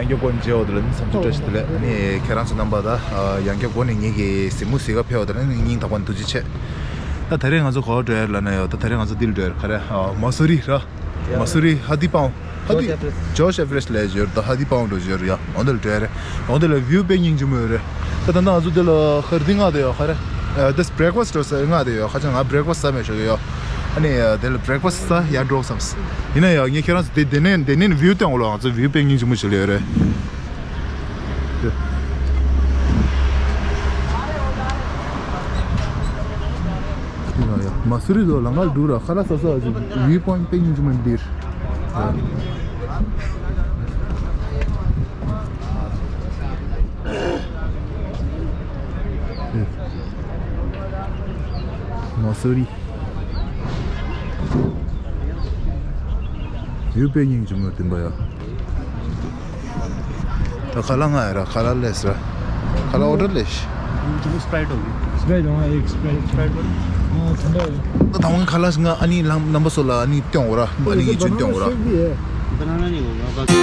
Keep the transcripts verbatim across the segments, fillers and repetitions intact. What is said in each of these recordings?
ཡང་བསྐྱར་སྒོ་ནས་མཇལ་བ་དེ་ལ་ནི་འཚམས་འདྲི་བཀྲ་ཤིས་བདེ་ལེགས། ཨ་ནི་ཁྱེད་རང་ཚོ་རྣམ་པ་ད་ཡང་བསྐྱར་སྒོ་ནས་ངེད་ཀྱི་གཟིགས་མོ་གཟིགས་ག་ཕེབས་པ་དེ་ལ་ནི་སྙིང་ཐག་པ་ནས་ཐུགས་རྗེ་ཆེ། ད་ད་རེས་ང་ཚོ་ག་པར་འགྲོ་ཡ་རེད་ལབ་ན་ཡོད། ད་ད་རེས་ང་ཚོ་འདི་ལ་འགྲོ་ཡ་རེད། ག་རེ། ཨ། མ་སུ་རི་ར། མ་སུ་རི་ཧ་ཏི་པའོ། ཧ་ཏི། ཇོརྗ་ཨེ་ཝ་རེ་སི་ལབ་ཡ་ཅིག་ཡོད་རེད། ད་ཧ་ཏི་པའོ་འགྲོ་ཡ་ཅིག་ཡོད་རེད་ཡ། འོ་འདི་ལ་འགྲོ་ཡ་རེད། འོ་འདི་ལ་བིའུ་དཔེ་སྙིང་རྗེ་མོ་ཡོད་རེད། ད་ད་ད་ང་ཚོ་འདི་ལ་ཧར་འདི་མངགས་བསྡད་ཡོད། ག་རེ། ཨ། འདི་བྷི་རེག་ཕ་སི་འགྲོ་ས་མངགས་བསྡད་ཡོད། ཁ་ཅིག་ང་བྷི་རེག་ཕ་སི་ཟ་མེད་ཤོག་གི་ཡོད། ཨ་ནི་འདི་ལ་བྷི་རེག་ཕ་སི་ཟ་ཡར་འགྲོ་བསམས། ཡིན་ན་ཡང་ངས་ཁྱེད་རང་ཚོ་འདི་འདི་ནས་འདི་ནས་བིའུ་སྟོན་གོ་ལ། ང་ཚོ་བིའུ་དཔེ་སྙིང་རྗེ་མོ་ཞིག་ལ་ཡོད་རེད། ཡ་ཡ། མ་སུ་རི་ལ་ལམ་ཁ་འདུག་ར། ཁ་ལག་ཟ་ས་ཅིག་བིའུ་པོའིན་ཊི་དཔེ་སྙིང་རྗེ་མོ་འདིར། མ་སུ་རི། བིའུ་དཔེ་སྙིང་རྗེ་མོ་འདི་འདྲ་ཡ། ད་ཁ་ལག་མངགས་ཡ་ར། ཁ་ལག་སླེབས་ར། ཁ་ལག་ཨོ་ཌར་སླེབས་ཤག། तुमको स्प्राइट होगी। स्प्राइट होगा, एक स्प्राइट। स्प्राइट बोलो। हाँ, ठंडा है। ད་དང་པོ་ཁ་ལག་མངགས། ཨ་ནི་ལམ་རྣམ་པ་ཚོ་ལ་ཨ་ནི་སྟོན་གོ་ར། ཨ་ནི་ངས་ཅིག་སྟོན་གོ་ར། बनाна शेक भी है। बनाना नहीं होगा, बाकी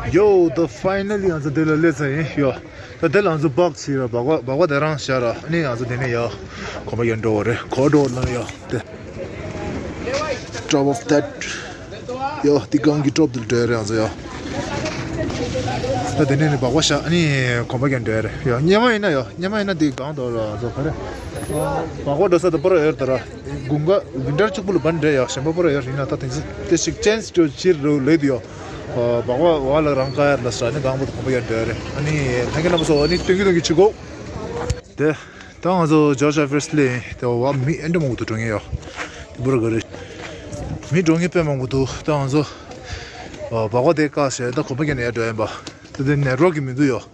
ཡོ། ད་ཕའི་ནལ་ལི་ང་ཚོ་དེ་ལ་སླེབས་ཚར་ཡིན་ཡོ། ད་དེ་ལ་ང་ཚོ་སྦག་བྱས་ར། སྦག་སྦག་སྦག་སྦག་དེ་རང་བཞག་ར། ཨ་ནི་ང་ཚོ་དེ་ནས་ཡར་གོམ་པ་རྒྱག་འགྲོ་བ་རེད། གོ་འགྲོ་ལ་ཡ་དེ། Top of that. ཡོ། དེ་སྒང་གི་ཊོབ་དེ་ལ་འགྲོ་ཡ་རེད་ང་ཚོ་ཡ། ད་དེ་ནས་ནི་སྦག་སྦག་བཞག་ཨ་ནི་གོམ་པ་རྒྱག་འགྲོ་ཡ་རེད་ཡ། སྔོན་མ་ཡིན་ན་ཡ། སྔོན་མ་ཡིན་ན་དེ་སྒང་དེ་ལ་ང་ཚོ་ག་རེ། སྦག་སྦག་འགྲོ་ས་དེ་པར་ཡོད་དེ་ར། དགུན་ཁ་ཝིན་ཊར་གཅིག་པུ་ལ་བར་འདྲ་ཡ། གཞན་པ་པར་ཡོད་ཡིན་ན། ད་དེ་ཚོ་དེ་ཞིག་ཅེན་སི་ཅོ་ཕྱིར་རོ་ལེ་དུ་ཡོ། སྦག་སྦག་བ་ལ་རང་ཀ་ཡར་ལ་ས་ནི་སྒང་པོ་དེ་གོམ་པ་རྒྱག་འགྲོ་ཡ་རེད། ཨ་ནི་ལྷན་རྒྱས་རྣམ་པ་ཚོ་ཨ་ནི་སྟོན་གི་སྟོན་གི་བྱེད་གོ། དེ། ད་ང་ཚོ་ཇོརྗ་ཨེ་ཝ་རེ་སི་ལ་དེ་བ་མི་ཨེ་འདྲ་མང་པོ་འདུག་འགྲོ་མཁན་ཡོད། དེ་འབུར་ག་རེ། མི་འགྲོ་མཁན་དཔེ་མང་པོ་འདུག་ད་ང་ཚོ་སྦག་སྦག་དེ་བཀག་བྱས་ད་གོམ་པ་རྒྱག་ནས་ཡར་འགྲོ་ཡིན་པ། ད་དེ་ནེཊ་ཝརཀ་གི་མི་འདུག་ཡོ།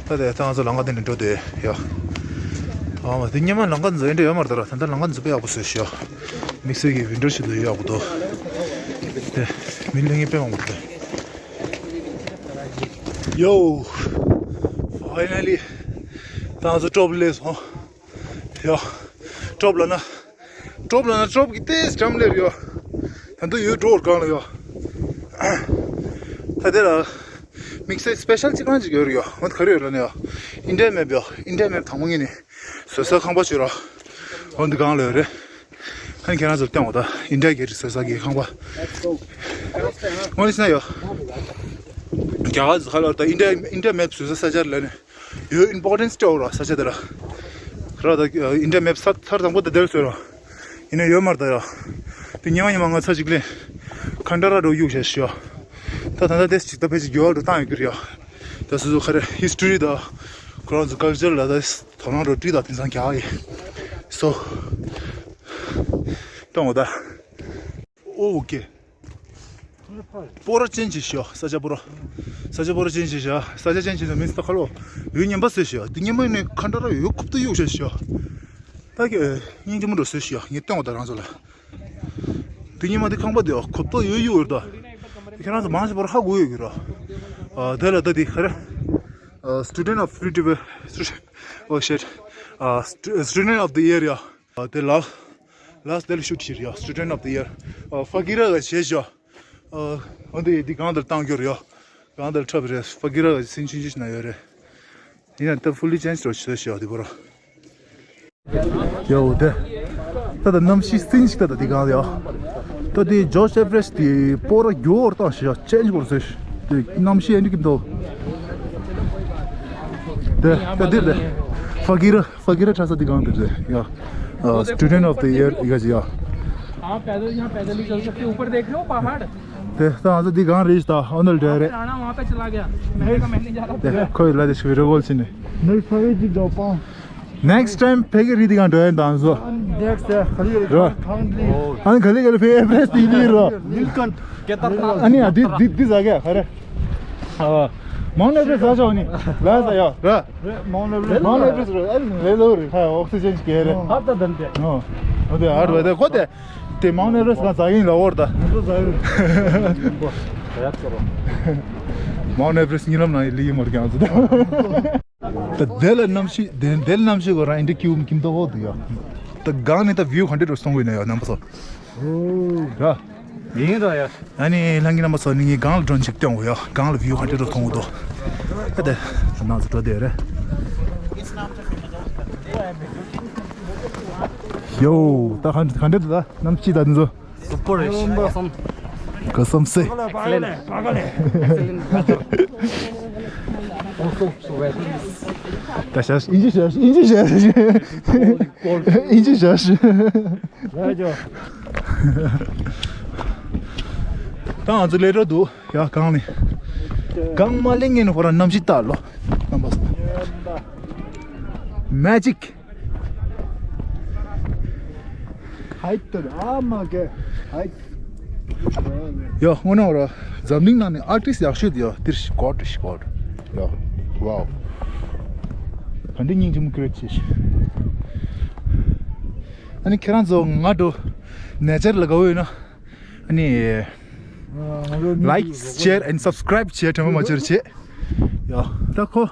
ད་དེ་ད་ང་ཚོ་ལམ་ཁ་དེ་ནས་འགྲོ་དེ་ཡོ། ཨ་མ། དེ་སྔོན་མ་ལམ་ཁ་འཛུལ་འདྲ་ཡོད་མ་རེད་ད་ར། ད་ལྟ་ལམ་ཁ་འཛུལ་དཔེ་ཡག་པོ་བཟོས་ཤག་ཡོ། དམིགས་བསལ་གྱི་ཝིན་ཊར་ཞིག་འདུག་ཡག་པོ་འདུག་དེ་མི་སླེབས་མཁན་དཔེ་མང་པོ་འདུག་ཡོ། ཕའི་ནལ་ལི། ད་ང་ཚོ་ཊོབ་སླེབས་སོང་། ཡ། ཊོབ་ལ་ན། ཊོབ་ལ་ན་ཊོབ་ཀྱི་ཏོག་ཙམ་འགྲམ་སླེབས་ཡོད། ད་དུང་ཡོད་འགྲོ་བར་གང་ལ་ཡོད། ད་དེ་ལ་དམིགས་བསལ་སི་པེ་ཤལ་གཅིག་རང་ཅིག་ཡོད་རེད་ཡོད། འོ་ད་ག་རེ་ཡོད་ལབ་ན་ཡོད། ཨིན་ཌི་ཡ་མེབ་ཡོད། ཨིན་ཌི་ཡ་མེབ་དང་པོ་ངས་ནི་བཟོ་ས་ཁང་པ་བྱོས་ར། འོ་འདི་སྒང་ལ་ཡོད་རེད། ཨ་ནི་ཁྱེད་རང་ཚོར་སྟོན་འོ་ད། ཨིན་ཌི་ཡ་གེ་ཊི་བཟོ་ས་གི་ཁང་པ། དངོས་གནས་བཤད་ན་ཡོད། རྒྱ་གར་ཚོ་ཁ་ལ་ད་ཨིན་ཌི་ཡ་ཨིན་ཌི་ཡ་མེབ་བཟོ་ས་ས་ཆ་ལ་ནི། ཡོད། ཨིམ་པོར་ཊེན་སི་སྤྲད་འོ་ར་ས་ཆ་དེ་ལ། ར་ད་ཨིན་ཌི་ཡ་མེབ་ས་ཐར་དང་པོ་དེ་དེར་བཟོས་ར། ཡིན་ན་ཡོད་མ་རེད་ད་ཡ། དེ་སྔོན་མ་ཉི་མ་ང་ཚ་ཅིག་ལས། ཁན་ཌ་ར་རུ་གཡུག་བྱས་ཤི་ཡ། ད་ད་ལྟ་དེ་ཅིག་ད་ཕལ་ཆེར་འགྱུར་བ་འགྲོ་སྟངས་ཡོད་ཀྱི་རེད་ཡ། ད་སོ་སོ་ག་རེ་ཧི་སི་ཊོ་རི་དང་། ཁོ་རང་ཚོ་ཀལ་ཅར་ལ་ད་དོ་སྣང་འགྲོ་བྲིས་དང་དེང་སང་རྒྱག་ཡིན། སོ། གཏོང་འོ་ད། ཨོ་ཨོ་ཀེ། སྤོ་ར་ཅན་གྱི་ཤོ། ས་ཆ་སྤོ་ར། ས་ཆ་སྤོ་ར་ཅན་གྱི་ཤ། ས་ཆ་ཅན་གྱི་མིན་ས་ཁ་ལོ། ཡུལ་ངན་པ་ཟེར་ཤོ། དེ་ངན་པ་ནི་ཁ་འདྲ་ར་ཡོད་ཁུབ་ཏུ་གཡུག་ཤ་ཤོ། ད་གི་སྙིང་རྗེ་མོ་འགྲོ་ཟེར་ཤོ། ངས་སྟོན་བ་ད་རང་ཚོ་ལ། དེ་ངན་པ་དེ་ཁང་པ་དེ་ཁུབ་ཏུ་ཡོད་ཡོད་རེད་ད། ཁྱེད་རང་ཚོ་མང་ཆེ་བར་ཧ་གོ་ཡོད་ཀྱི་ར། ཨ་དེ་ལ་ད་དེ་ཁ་ར། ཨ་Student of Free Tibet. Oh shit. ཨ་Student of the Year ཡ། དེ་ལ། Last day shoot here ཡ། Student of the Year. ཕ་གི་ར་ག་བྱས་ཤོ། འོན་ཏེ་འདི་གང་ལྟར་བཏང་རྒྱུ་རེད་ཡ། གང་ལྟར་འཁྲབ་རེད། ཕ་གི་ར་ག་སིན་ཆུང་ཆུང་ཞིག་ན་ཡོད་རེད། ཡིན་ན་ད་fully changed རོ་བྱས་ཤོ་དེ་བོ་ར། ཡོ་དེ། ད་ད་གནམ་གཤིས་སིན་ཞིག་ད་ད་འདི་གང་ལ་ཡ། ད་དེ་ཇོརྗ་ཨེ་ཝ་རེ་སི་དེ་སྤོ་ར་རྒྱུ་བོར་བཏང་ཤོ་ཡ། ཅེན་ཇི་བོར་ཟེར་ཤོ། དེ་གནམ་གཤིས་ཨེ་འདྲི་གི་འདུག་དེ་ད་འདིར་དེ། ཕ་གི་ར། ཕ་གི་ར་འཁྲབ་ས་འདི་གང་དེ་རེད་ཡ། Student of the Year ཡ་ཡ། आप पैदल, यहाँ पैदल ही चल सकते हो। ऊपर देख रहे हो पहाड़? དེ་ད་ང་ཚོ་འདི་གང་རེད་ད། ཨོ་ནལ་འདྲ་རེད། राणा वहाँ पे चला गया, महल का महल नहीं जा रहा। དེ་ཁོས་ལ་དེ་ཤི་རེ་གོལ་ཕྱིན་ནས། Next time ཕ་གི་རི་འདི་གང་འགྲོ་ཡ་ད་ང་ཚོ། Next ཁ་ལི་ར། ཨ་ནི་ཁ་ལི་ཁ་ལི་ཕ་གི་ཨེ་ཝ་རེ་སི་འདི་ལི་ར། ནིལ་ཀན། ཨ་ནི་ཨ་འདི་འདི་འདི་ཟ་ག་ཧ་རེ། ཨ། མའུན་ཨེ་ཝ་རེ་སི་ཟ་ཆོག་ནི། ལ་ཟ་ཡོ། ར། རེད། མའུན་ཨེ་ཝ་རེ་སི། མའུན་ཨེ་ཝ་རེ་སི་རེད། ཨ་ནི་ལེ་ལོ་རེད། ཁ་ཨོག་སི་ཇན་ཅིག་གེ་རེད། ཧར་ད་དམ་དེ། ཨོ། ཨོ་དེ་ཧར་བ་དེ་ཁོ་དེ། དེ་མའུན་ཨེ་ཝ་རེ་སི་ལ་ཟ་གིན་ལ་འོར་ད། ང་ཚོ་ཟ་ཡོད། ཟ་ཡ་ཚོ་རོ། མའུན་ཨེ་ཝ་རེ་སི་གཉིད་ལམ་ནང་ལི་ཡི་མར་ཀྱང་ཚོ་ད། ད་དེ་ལ་གནམ་གཤིས་དེ་དེ་ལ་གནམ་གཤིས་གོ་རང་ཨིན་དྲ་ཀིའུ་ཀིམ་ཏོ་ཧོ་དུ་ཡོ། ད་གང་ནས་ད་བིའུ་ག་འདྲ་འགྲོ་སོང་གི་ན་ཡོ་རྣམ་པ་ཚོ། ཨོ། ར། ཡིན་ར་ཡ། ཨ་ནི་ལྷན་རྒྱས་རྣམ་པ་ཚོ་ནི་ངས་སྒང་ལ་ཌོན་ཅིག་སྟོན་འོ་ཡ། སྒང་ལ་བིའུ་ག་འདྲ་འགྲོ་མཐོང་གི་འདུག་ཨ་དེ་ནང་ཚོ་འགྲོ་དེ་རེད། ཡོ། ད་ག་ག་འདྲ་འདུག་ད་གནམ་གཤིས་ད་འདི་ཚོ། སུ་པར་རེད། ཁ་སམ་སེ། ད་ཤ་ཨིན་ཇི་ཤ་ཨིན་ཇི་ཤ་ཨིན་ཇི་ཤ། ད་ང་ཚོ་ལས་འགྲོ་འདུག་ཡ་གང་ནས། གང་མ་ལེན་ངེས་ནས་ཧོ་ར་གནམ་གཤིས་ལྟ་ལོ། རྣམ་པ་ཚོ། མེ་ཇིག་ཧའི་ཏོ་ཨ་མ་གེ་ཧའི། ཡ་དངོས་གནས་ར་འཛམ་གླིང་ནང་ནས་ཨར་ཊིསི་ཡག་ཤོས་དེ་ཡ་དེར་ཤི་གོ་དྲི་ཤི་གོ་དྲི་ཡ། ཝའོ། ག་འདྲ་སྙིང་རྗེ་མོ་ཀི་རེ་ཊི་བྱེད་ཤི། ཨ་ནི་ཁྱེད་རང་ཚོ་ང་འགྲོ་ནེ་ཅར་ལ་དགའ་བོ་ཡོད་ན། ཨ་ནི། Like, share and subscribe བྱེད་དྲན་པ་མ་བརྗེད་བྱེད། ཡ། ད་ཁོ།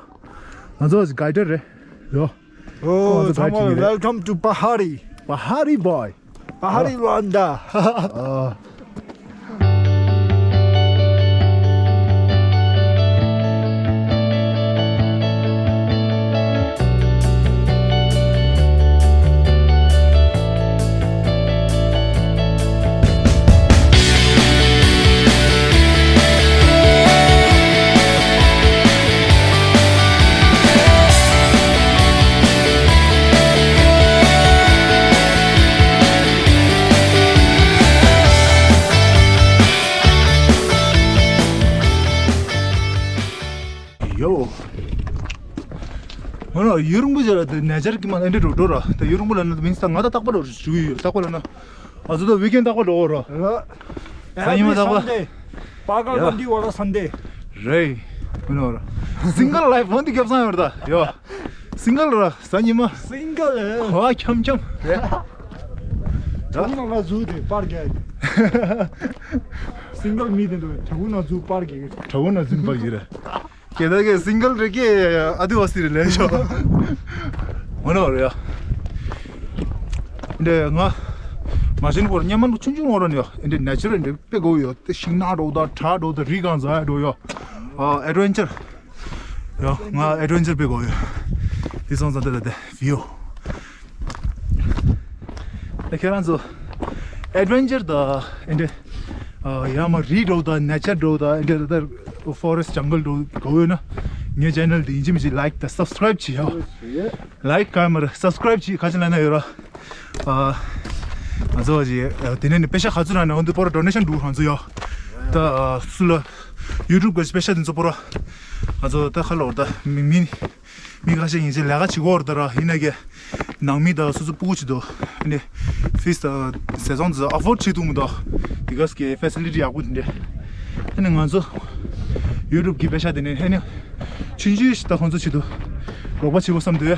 ང་ཚོ་གའི་ཌར་རེད། ཡ། ཁོ་ང་ཚོ་གའི་ཌར་བྱེད་ཀྱི་རེད། Welcome to Pahari. Pahari boy. Pahari Luanda. ཡོ། ང་ལ་ཡུན་རིང་པོ་ཅིག་ལ་དེ་ནེ་ཅར་གྱི་མ་ཨེ་འདྲ་འགྲོ་འགྲོ་ར། དེ་ཡུན་རིང་པོ་ལ་ན་མིན་ས་ང་ད་རྟག་པར་རུ་ཞུ་ཡི་ཡོད། རྟག་པར་ལ་ན་ང་ཚོ་ད་ཝིག་ཨེན་རྟག་པར་འགྲོ་འོ་ར། ར། ས་ཉི་མ་རྟག་པར། Every Sunday. Pagal Gandhi wala Sunday. རེད། མིན་ནོ་ར། སིང་གལ་ལའིཕ་འོན་ཏེ་སྐྱབས་སང་ཡོད་ར་ད། ཡོ། སིང་གལ་ར་ས་ཉི་མ། སིང་གལ་ལ། ཁོ་ཁྱམ་ཁྱམ། རེད། གྲོགས་ནང་ལ་བཟོས་ཏེ་པར་རྒྱག་སིང་གལ་མི་དེ་འདུག་བྲག་ཕུག་ནང་བཟོས་པར་རྒྱག་བྲག་ཕུག་ནང་བཟོས་པར་རྒྱག་རེད། ཁྱེད་ད་གི་སིང་གལ་རེད་ཀྱི་ཨ་དི་ཝ་སི་རེད་ལས་ཤོག་འོ་ན་རེད་ཡ། འདི་ང་མ་ཤིན་པོར་ཉེ་མ་ཆུང་ཆུང་འོ་ར་ནི་ཡ། འདི་ནེ་ཅར་འདི་དཔེ་གོ་ཡོད། དེ་ཤིང་ནགས་འགྲོ་ད་བྲག་འགྲོ་ད་རི་སྒང་ཟ་འགྲོ་ཡོད། ཨ་ཨེ་ཌ་ཝེན་ཅར། ཡ་ང་ཨེ་ཌ་ཝེན་ཅར་དཔེ་གོ་ཡོད། དེ་སོང་ཙང་དེ་ད་དེ་བིའུ། ད་ཁྱེད་རང་ཚོ་ཨེ་ཌ་ཝེན་ཅར་དང་ཨེ་འདྲ་ཡ་མ་རི་འགྲོ་དང་ནེ་ཅར་འགྲོ་དང་ཨེ་འདྲ་ད་ཕོ་རེ་སི་ཊི་ཇང་གལ་འགྲོ་དགོས་ཡོད་ན་ངའི་ཆེ་ནལ་དེ་ཡིན་གཅིག་མིན་གཅིག་ལའིཀ་དང་སབ་སི་ཀ་རའིབ་བྱེད་ཡ། ལའིཀ་ག་མར་སབ་སི་ཀ་རའིབ་བྱེད་ཁ་ཆེ་ལ་ན་ཡོད་ར། ང་ཚོ་ཅི་དེ་ནས་ནི་པེ་ཤ་ག་ཚོད་ར་ན་འོན་ཏེ་པོ་ར་ཌོ་ནེ་ཤན་འགྲོ་ང་ཚོ་ཡ། ད་སུ་ལ་ཡུ་ཊུབ་གི་པེ་ཤ་དེ་ཚོ་པོ་ར་ང་ཚོ་ད་ཁ་ལོར་ད་མི་མི། མི་ཁ་ཤས་ཡིན་ཚེ་ལས་ཀ་བྱེད་ཀྱི་ཡོད་རེད་ད་ར། ཡིན་ན་ཀྱེ་ནང་མི་དང་སོ་སོ་སྤུ་གུ་བྱེད་དོ། ཨ་ནི་ཕིས་དང་སེ་ཟོང་དེ་ཚོ་ཨ་ཕོར་ཌི་བྱེད་ཐུབ་མི་འདུག་དེ་ག་སི་ཀྱི་ཕེ་སི་ལི་ཊི་ཡག་པོ་དེ་འདྲ། ཨ་ནི་ང་ཚོ་ཡུ་ཊུབ་ཀྱི་པེ་ཤ་དེ་ནས་ཨ་ནི་ཆུང་ཆུང་ཞིག་ད་ཁོང་ཚོ་བྱེད་དོ། རོགས་པ་བྱེད་དགོས་བསམ་འདུག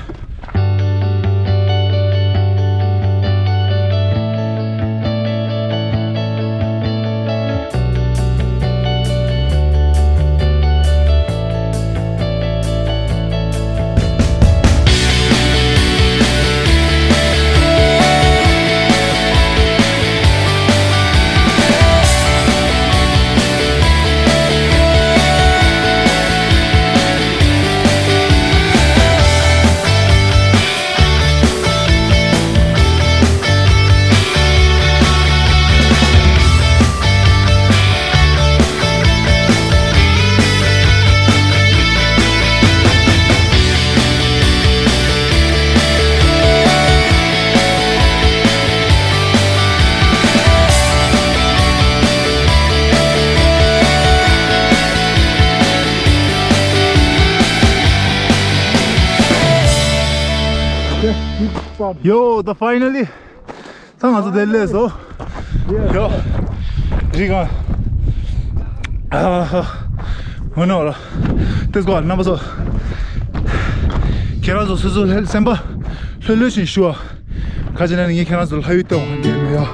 Yo, the finally. ད་ང་ཚོ་དེ་ལས་སོ། ཡོ། རི་གང་། ཨ་ཧ། ཧོ་ནོ་ལ། ཏེས་གོ་རྣམ་པ་ཚོ། ཁྱེད་རང་ཚོ་སོ་སོ་ལྷ་སེམས་པ་ལྷོད་ལྷོད་བཞིན་ཞུ་བ། ཁ་ཅིག་ན་ནི་ངས་ཁྱེད་རང་ཚོ་ལྷ་ཡུལ་གཏོང་བ་ནས་མི་ཡོད།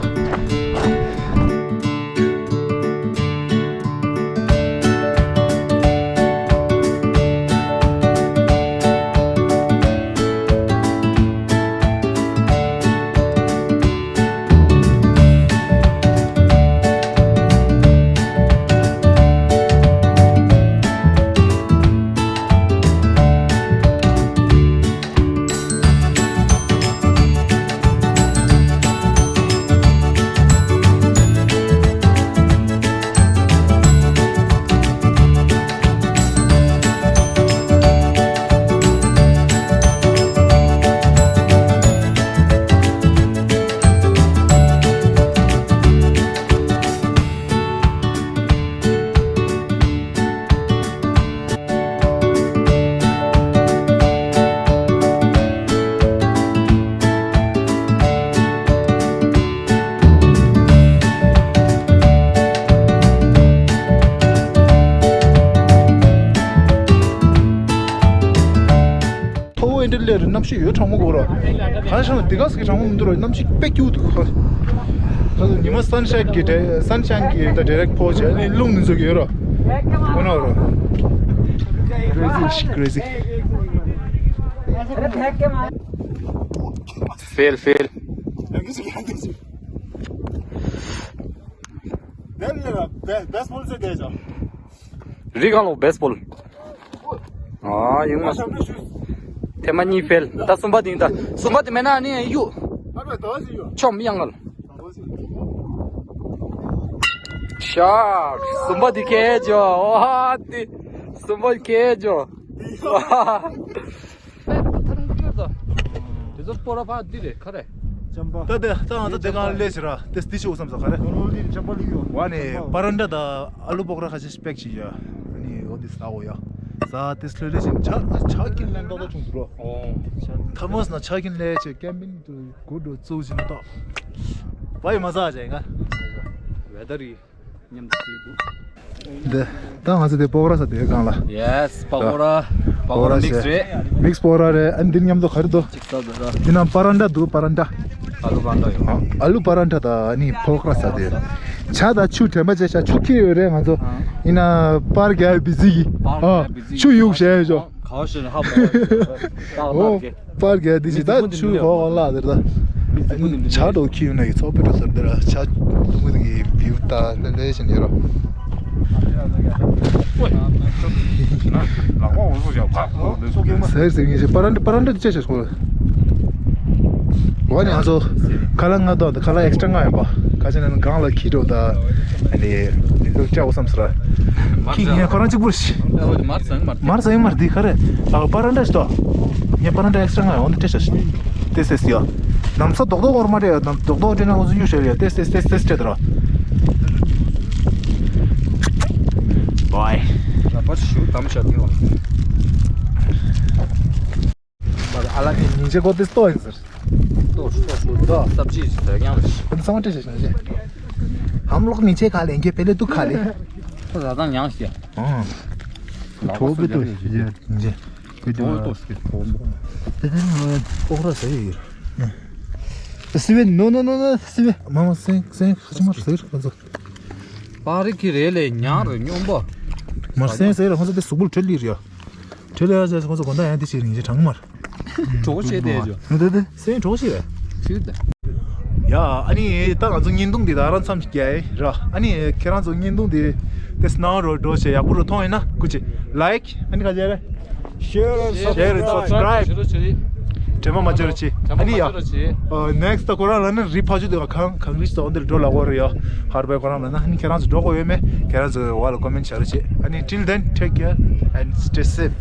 ཐོ་བོ་ཨེ་འདྲ་ལས་རུ་གནམ་གཤིས་ཡོད་གྲང་མོ་གོ་ར། གང་ཤང་འདི་ག་སི་གི་གྲང་མོ་མི་འདུག་ར། གནམ་གཤིས་དཔེ་སྐྱིད་འདུག་ག་ད་ཉི་མ་སན་ཤའིན་གི་སན་ཤའིན་གི་ད་ཌི་རེག་ཕོག་བྱས་ནི་རླུང་ནི་ཚོ་གི་ཡོད་ར། ཨོ་ན་ར། Crazy, crazy. Fail, fail. རི་སྒང་ལོག་བེ་སི་བོལ། ཨ་ཡིན་མ། ཐེངས་མ་གཉིས་ཕེལ། ད་གསུམ་པ་དེ་ཡིན། ད་གསུམ་པ་དེ་མེད་ན་ནི་གཡུག་ཆོམ་ཡང་ངལ། ཤག་གསུམ་པ་དེ་ཁེ་ཇོ། ཨ་དེ་གསུམ་པ་ཁེ་ཇོ། དེ་ཚོ་སྤོ་ར་ཕ་འདི་རེད་ཁ་རེད། ད་དེ་ད་ང་ཚོ་དེ་གང་ལས་ཟེར་ར་དེ་འདི་ཤོག་བསམ་ས་ཁ་རེད། ཝ་ནི་པ་རན་ཏྲ་ད་ཨ་ལུ་པོག་ར་ཁ་ཤས་པེག་བྱེད་ཡ། ནི་འོ་འདི་ཟ་འོ་ཡ། ཟ་དེ་སློད་ལེ་བཞིན་ཆ་ཆ་ཀིན་ལན་ཏོག་ཏོ་བྱུང་འདུག་རོ། ཐ་མོ་སི་ན་ཆ་ཀིན་ལས་བྱེད་ཀེམ་པིང་དུ་གུ་འགྲོ་ཙུག་བཞིན་ཏོ། བ་ཡི་མ་ཟ་བྱས་ང་། ཝེ་ད་རི། མཉམ་དུ་བྲིས་འདུག་འདི་ད་ང་ཚོ་དེ་པོག་ར་ཟ་དེ་སྒང་ལ། ཡེ་སི་པ་ཀོ་ར། པ་ཀོ་ར་མིག་སི་རེད། མིག་སི་པོག་ར་རེད། ཨ་ནི་འདི་མཉམ་དུ་ག་རེ་འདུག་ཅིག་ཟ་འདུག་ར། འདི་ན་པ་རན་ཏྲ་འདུག་པ་རན་ཏྲ། ཨ་ལུ་པ་རན་ཏྲ་ཡོད། ཨ་ལུ་པ་རན་ཏྲ་ད་ཨ་ནི་པོག་ར་ཟ་དེ། ཇ་དང་ཆུ་དྲན་པ་བྱས་ཤག་ཆུ་ཁྱེར་ཡོད་རེད་ང་ཚོ། ཡིན་ན་པར་རྒྱག་བི་ཛི་གི་ཨ་ཆུ་གཡུག་བྱས་ཡོད་ཤག་ག་བ་ཞིག་ཧ་པོ་ཏག་ཏག་གི་པར་རྒྱག་དེ་ཅི་ད་ཆུ་ཧོ་ཧོ་ལ་དེར་ད། ཇ་དོ་ཁྱི་ཡོད་ན་ཡི་ཚོགས་པའི་རོ་སར་དེར་ཇ་དུང་གི་དེ་གི་བིའུ་ད་ལེ་ལེ་བཞིན་ཡོད་རོ། ཟེར་ཟེར་ངེས་ཤེས་པ་རན་པ་རན་ཏྲ་ཅེ་ཤེས་ཁོ། ཝ་ནི་ང་ཚོ་ཁ་ལག་ལྔ་དོ་ཁ་ལག་ཨེག་སི་ཊྲ་ལྔ་ཡོད་པ། ཁ་ཆེ་ན་གང་ལ་ཁྱི་འགྲོ་ད། ཨ་ནི་ནི་ཚོ་ཅག་བསམ་སོང་ར། ཁྱི་ངས་ཁོ་རང་གཅིག་པུ་རེད། མར་ཟ་ཡིན་མར་དེ་ག་རེད། ཨ་པ་རན་ཏྲ་ཞིག་ཏོ། ངས་པ་རན་ཏྲ་ཨེག་སི་ཊྲ་ལྔ་ཡོད་འདི་སྤྲད་ཤག་ཏེས་ཏེས་ཡོད། ནམ་ས་རྡོག་རྡོག་འོར་མ་སྤྲད་ཡོད། ནམ་རྡོག་རྡོག་སྤྲད་ན་ང་ཚོ་གཡུག་ཤར་ཡོད། ཏེས་ཏེས་ཏེས་ཏེས་སྤྲད་དོ་ར། བའི། ལ་པར་ཞུ་དམ་ཤ་དེ་བ། ཨ་ལ་ནི་ཉིན་བྱེད་གོ་དེ་ལྟོ་ཡིན་ཟེར། ལྟོ་ལྟོ་ཞུ་ལྟོ་སབ་ཅི་ཟ་ཡང་རེད། ཁོ་ཚང་མ་སྤྲད་བྱས་ཤག་ཞེས། ཧམ་ལོག་མི་ཆེ་ཁ་ལེན་གྱི་པེ་ལེ་ཏུ་ཁ་ལེ། ཁོ་ཟ་ཙང་ཉང་ཞེས། ཨང་། ཁྲོ་བོ་ཏོ་ཡིན་ཟེར། ཁོ་ཏོ་ཏོ་ཞེས་ཁོ་མོ། དེ་དེ་ནི་ང་ལ་ལྟོ་ཁ་ཟ་ཡི་ཡོད། སི་བེ་ནོ་ནོ་ནོ་ནོ་སི་བེ། མ་མ་སེང་སེང་ཁ་ཆེ་མར་ཟེར་ཁོ་ཚོ། པ་རི་ཁི་རེ་ལེ་ཉང་རེ་སྨྱོན་པོ། མར་སེང་ཟེར་ར་ཁོ་ཚོ་དེ་གཟུགས་པོ་ཁྲོད་ལི་རེད་ཡ། ཁྲོད་ལི་ཡ་ཟེར་ཁོ་ཚོ་དགོན་ད་ཡང་དེ་བྱེད་རིང་ཞེ་དྲང་མར། གྲོགས་བྱེད་དེ་ཇོ། ནུ་དེ་དེ་སེང་གྲོགས་བྱེད་རེད། ཁྱེད་དེ། ཡ་ཨ་ནི་ད་ང་ཚོ་བརྙན་ཐུང་འདི་ད་རང་མཚམས་ཀྱི་ར། ཨ་ནི་ཁྱེད་རང་ཚོ་བརྙན་ཐུང་འདི་དེ་སྣང་རོ་འགྲོ་བྱེད་ཡག་པོ་རུ་མཐོང་ཡིན་ན་སྐུ་མཁྱེན་ལའིཀ་ཨ་ནི་ག་རེ་རེད། Share and Share and subscribe. དྲན་པ་མ་བརྗེད་རོགས་བྱེད། ཨ་ནི་ཡ། ཨ་ནེགསི་ད་ཁོ་རང་ལ་ནི་རི་ཕ་ཆུ་དེ་ག་གང་གང་རིས་ད་འོ་འདིར་འགྲོ་ལ་འོ་རེ་ཡ། ཧར་པའི་ཁོ་རང་ལ་ན་ཨ་ནི་ཁྱེད་རང་ཚོ་འགྲོ་དགོས་ཡོད་མེད་ཁྱེད་རང་ཚོ་འོ་ལ་ཀོ་མེན་ཊི་བྱ་རོགས་བྱེད། ཨ་ནི་till then take care and stay safe.